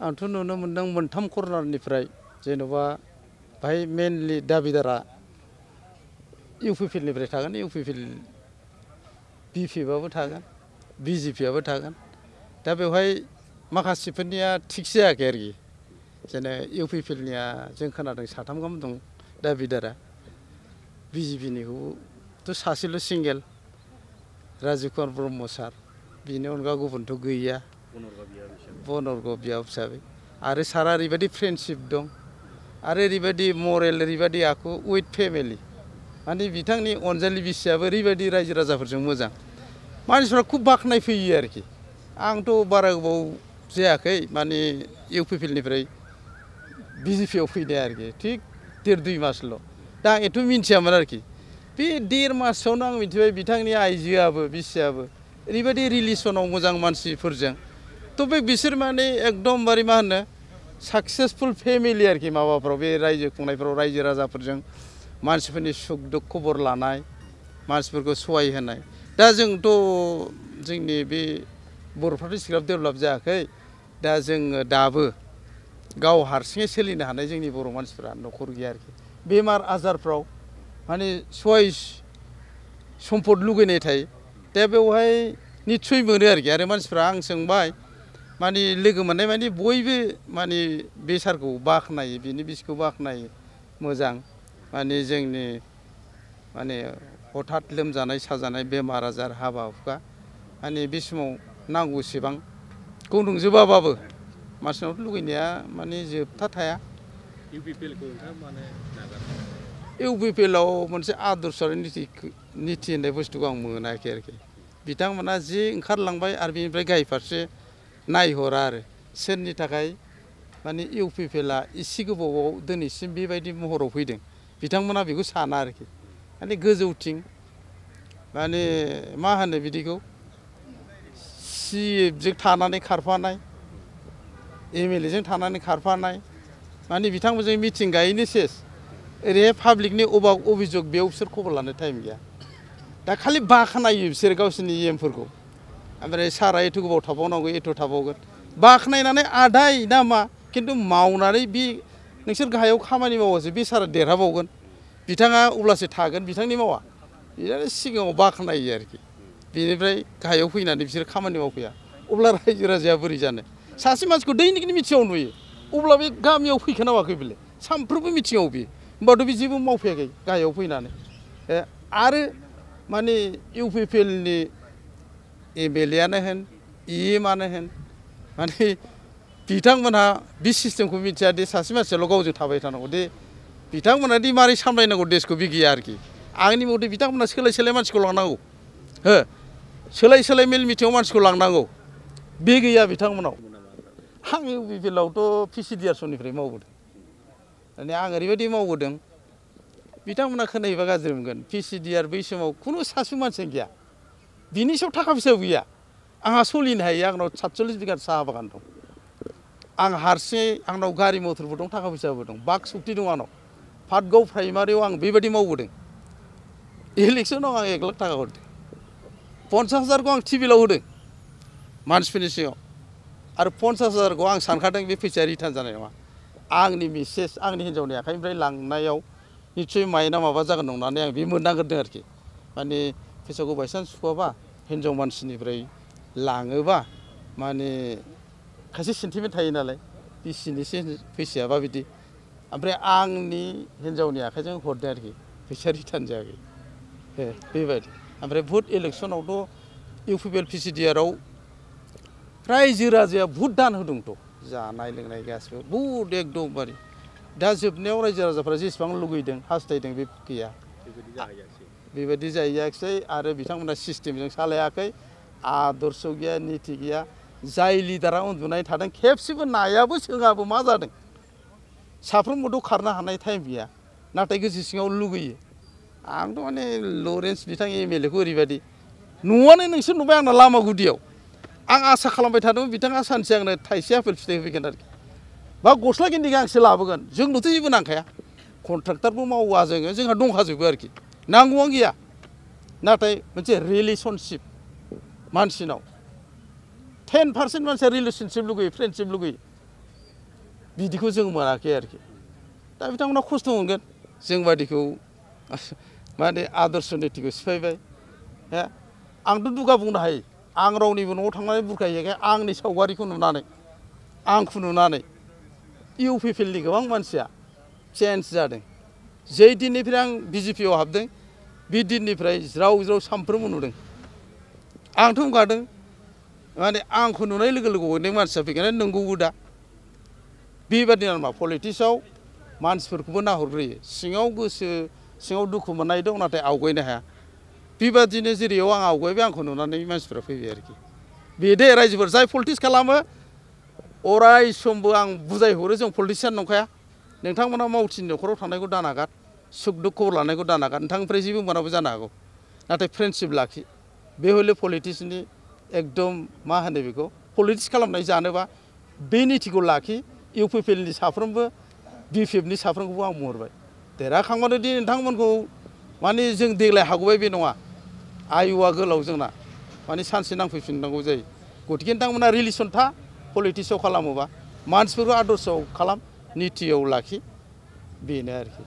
आंथ' नुनो मोनदों मोनथाम कर्नारनिफ्राय जेन'बा बाहाय मेनलि दाबिदारा इउपिपिएलनिफ्राय थागोन, इउपिपिएल बिपिएफआबो थागोन, बिजेपिआबो थागोन। दा बेवहाय माखासेफोरनिया थिग जायाखै आरोखि। जेने इउपिपिएलनिया जों खोनादों साथाम गाहाम दं दाबिदारा, बिजेपिनिखौथ' सासेल' सिंगेल राजिब कुमार ब्रह्म सार, बिनि अनगा गुबुनथ' गैया बनर्ग बिहाव हिसाबै। आरो सारा ओरैबायदि फ्रेन्डशिप दं आरो ओरैबायदि मरेल, ओरैबायदि आखु उइथ फेमिलि, माने बिथांनि अनजालि बिसियाबो ओरैबायदि रायजो राजाफोरजों मोजां, मानसिफ्रा खुब बाख्नाय फैयो आरोखि। आंथ' बारा गोबाव जायाखै माने इउपिपिएलनिफ्राय बिजेपिआव फैनाय आरोखि, थिग 1.5-2 मासल'। दा आं एथ' मिन्थियामोन आरोखि। बे 1.5 मासावनो आं मिथिबाय बिथांनि आइजोआबो बिसियाबो ओरैबायदि रिलेसनाव मोजां मानसिफोरजों। थ' बे बिसोर माने एकदमबारे मा होनो साक्सेसफुल फेमिलि आरोखि, माबाफ्राव बे रायजो खुंनायफ्राव रायजो राजाफोरजों मानसिफोरनि सुख दुख खबर लानाय, मानसिफोरखौ सहाय होनाय। दा जोंथ' जोंनि बे बर'फ्राथ' इसिग्राब डेभेलप जायाखै। दा जोङो दाबो गाव हारसिङै सोलिनो हानाय जोंनि बर' मानसिफ्रा न'खर गैया आरोखि। बेमार आजारफ्राव माने सहाय सम्पद लुगैनाय थायो। दा बेवहाय निस्सय मोनो आरोखि। आरो मानसिफ्रा आं सोंबाय माने लोगो मोननाय माने बयबो माने बे सारखौ बाख्नायो, बिनि बिसिखौ बाख्नायो, मोजां माने जोंनि माने हठात लोमजानाय साजानाय बेमार आजार हाबा हुखा माने बे समाव नांगौसेबांखौ नंजोबाबाबो मानसिनावथ' लुगैनाया माने जोबथा थाया। इउपिपिएलखौ नोंथाङा मानो नागारदों? इउपिपिएलआव मोनसे आदर्शआरि निथि होननाय बुस्थुखौ आं मोनाखै आरोखि। बिथांमोना जि ओंखारलांबाय आरो बिनिफ्राय गाहाय फारसे नायहरा आरो सोरनि थाखाय माने इउपिपिएलआ एसे गोबावाव दिनैसिम बेबायदि महराव फैदों बिथांमोना बेखौ साना आरोखि। माने गोजौथिं माने मा होनो बिदिखौ सिएफजों थानानै खारफानाय, एमएलएजों थानानै खारफानाय, माने बिथांमोनजों मिटिं गायैनो सेस, ओरैहाय पाब्लिकनि अभिजग बेयाव बिसोर खबर लानो टाइम गैया। दा खालि बाख्नायो बिसोर गावसोरनि एमफोरखौ। ओमफ्राय सारा एथ' गोबाव थाबावनांगौ, एथ' थाबावगोन बाख्नायनानै आदाय नामा, खिन्थु मावनानै बे नोंसोर गाहायाव खामानि मावासो बे सारा देरहाबावगोन, बिथाङा अब्लासो थागोन, बिथांनि मावा। बिदिनो सिगाङाव बाख्नायो आरोखि। बेनिफ्राय गाहायाव फैनानै बिसोर खामानि मावफैया, अब्ला रायजो राजाया बोरै जानो? सासे मानसिखौ दैनिकनि मिथिङाव नुयो, अब्ला बे गामियाव फैखोना मावाखै बेलाय? सानफ्रोमबो मिथिङाव बे, होमबाथ' बे जेबो मावफैयाखै गाहायाव फैनानै। आरो माने इउपिपिएलनि एमएलएआनो होन इएमआनो होन माने बिथांमोनहा बे सिस्टेमखौ मिथिया दे सासे मानसियाल' गावजों थाबाय थानांगौ दे, बिथांमोना दि मारै सामलायनांगौ देशखौ बे गैया आरोखि। आंनि मथे बिथांमोना सोलाय सोलाय मानसिखौ लांनांगौ, हो सोलाय सोलाय मेल मिथिङाव मानसिखौ लांनांगौ, बे गैया बिथांमोनाव। आं इउपिपिएलआवथ' पिसिडिआर समनिफ्राय मावबोदों। माने आं ओरैबायदि मावबोदों, बिथांमोना खोनायोबा गाज्रि मोनगोन, पिसिडिआर बै समाव खुनु सासे मानसियानो गैया, बिनि सायाव थाखा फैसाबो गैया। आंहा सोलिनो हायो, आंनाव 47 बिगा साहा बागान दं, आं हारसिङै आंनाव गारि मथरबो दं, थाखा फैसाबो दं, बाक सक्ति दं आंनाव। पाटगाव प्राइमारियाव आं बेबायदि मावबोदों। इलेक्सनाव आं 1 लाख थाखा हरदों, 50,000खौ आं टिभिलाव होदों मानसिफोरनि सिगाङाव, आरो 50,000खौ आं सानखादों बे फैसाया रिटार्न जानाय नङा। आंनि मिसेस, आंनि हिन्जावनि आखाइनिफ्राय लांनायाव निस्सय माइना माबा जागोन नंनानै आं बे मोनदांग्रोदों आरोखि। माने फैसाखौ बायसान्स सुख'आबा हिन्जाव मानसिनिफ्राय लाङोबा माने खायसे सेन्टिमेन्ट थायो नालाय, बिसिनि फैसायाबा बिदि। ओमफ्राय आंनि हिन्जावनि आखाइजों हरदों आरोखि, फैसाया रिटार्न जायाखै बेबायदि। ओमफ्राय भट इलेक्सनावथ' इउपिपिएल पिसिडिआरआव रायजो राजाया बुहुद दान होदोंथ', जानाय लोंनाय गासिबो बुहुद एकदमबारे। दा जोबनायाव रायजो राजाफ्रा जेसेबां लुगैदों हास्थायदों बे गैया, बेबायदि जाहैयाखिसै। आरो बिथांमोना सिस्टेमजों सालायाखै, आदर्श गैया, निथि गैया। जाय लिडारा उन्दुनाय थादों खेबसेबो नायाबो सोङाबो मा जादों। साफ्रोमबोथ' खारनो हानाय टाइम गैया, नाथाय गोसो सिङाव लुगैयो। आंथ' माने लरेन्स बिथां एमएलएखौ ओरैबायदि, न'आनो नोंसोर नुबाय आंना लामा गुदियाव, आं आसा खालामबाय थादोंमोन बिथाङा सानसे आंनो थाइसे आपेल फिथाइ होफैगोन आरोखि, बा गस्ला गेन्दि गांसे लाबोगोन। जोंनोथ' जेबो नांखाया, कन्ट्राक्टारबो मावा जोङो, जोंहा दंखाजोबो आरोखि, नांगौआनो गैया। नाथाय मोनसे रिलेसनशिप मानसिनाव 10% मानसिया रिलेसनशिप लुगैयो, फ्रेन्डशिप लुगैयो। बिदिखौ जों मोनाखै आरोखि दा बिथांमोना खस्थ' मोनगोन जों बादिखौ माने आदर्श नितिखौ सिफायबाय हो आंथ' दुगा बुंनो हायो आं रावनिबो न'आव थांनानै बुरखायहैयाखै आंनि सावगारिखौ नुनानै आंखौ नुनानै इउपिपिएलनि गोबां मानसिया चेन्ज जादों जै दिननिफ्राय आं बिजेपिआव हाबदों बे दिननिफ्राय ज्राव ज्राव सामफ्रोमबो नुदों आंथ' बुंखादों माने आंखौ नुनाय लोगो लोगो अनेक मानसिया फैगोन नंगौबो दा बेबादिनो मा पलिटिक्सआव मानसिफोरखौबो नाहरग्रोयो सिङाव गोसो सिङाव दुखु मोननाय दं नाथाय आवगायनो हाया बेबादिनो जेरैयाव आं आवगायबाय आंखौ नुनानै मानसिफ्रा फैबाय आरोखि बेदे रायजोफोर जाय पलिटिक्स खालामो अराय समबो आं बुजायहरो जों पलिटिसियान नंखाया नोंथांमोना मावथिनि न'खराव थानायखौ दानागार सुख दुख खबर लानायखौ दानागार नोंथांनिफ्राय जेबो मोनाबो जानो हागौ नाथाय फ्रेन्डशिप लाखि बे हले पलिटिक्सनि एकदम मा होनो बेखौ पलिटिक्स खालामनाय जानोबा बे नितिखौ लाखि इउपिपिएलनि साफ्रोमबो बिपिएफनि साफ्रोमखौबो आं बुंहरबाय देरहाखांबानो दि नोंथांमोनखौ माने जों देग्लाय हागौबाय बे नङा आयुआ गोलाव जोंना माने सानसे नांफैफिननांगौ जायो गतिके नोंथांमोना रिलेसन था पलिटिक्सआव खालामोबा मानसिफोरखौ आदर्शआव खालाम नितियाव लाखि बेनो आरोखि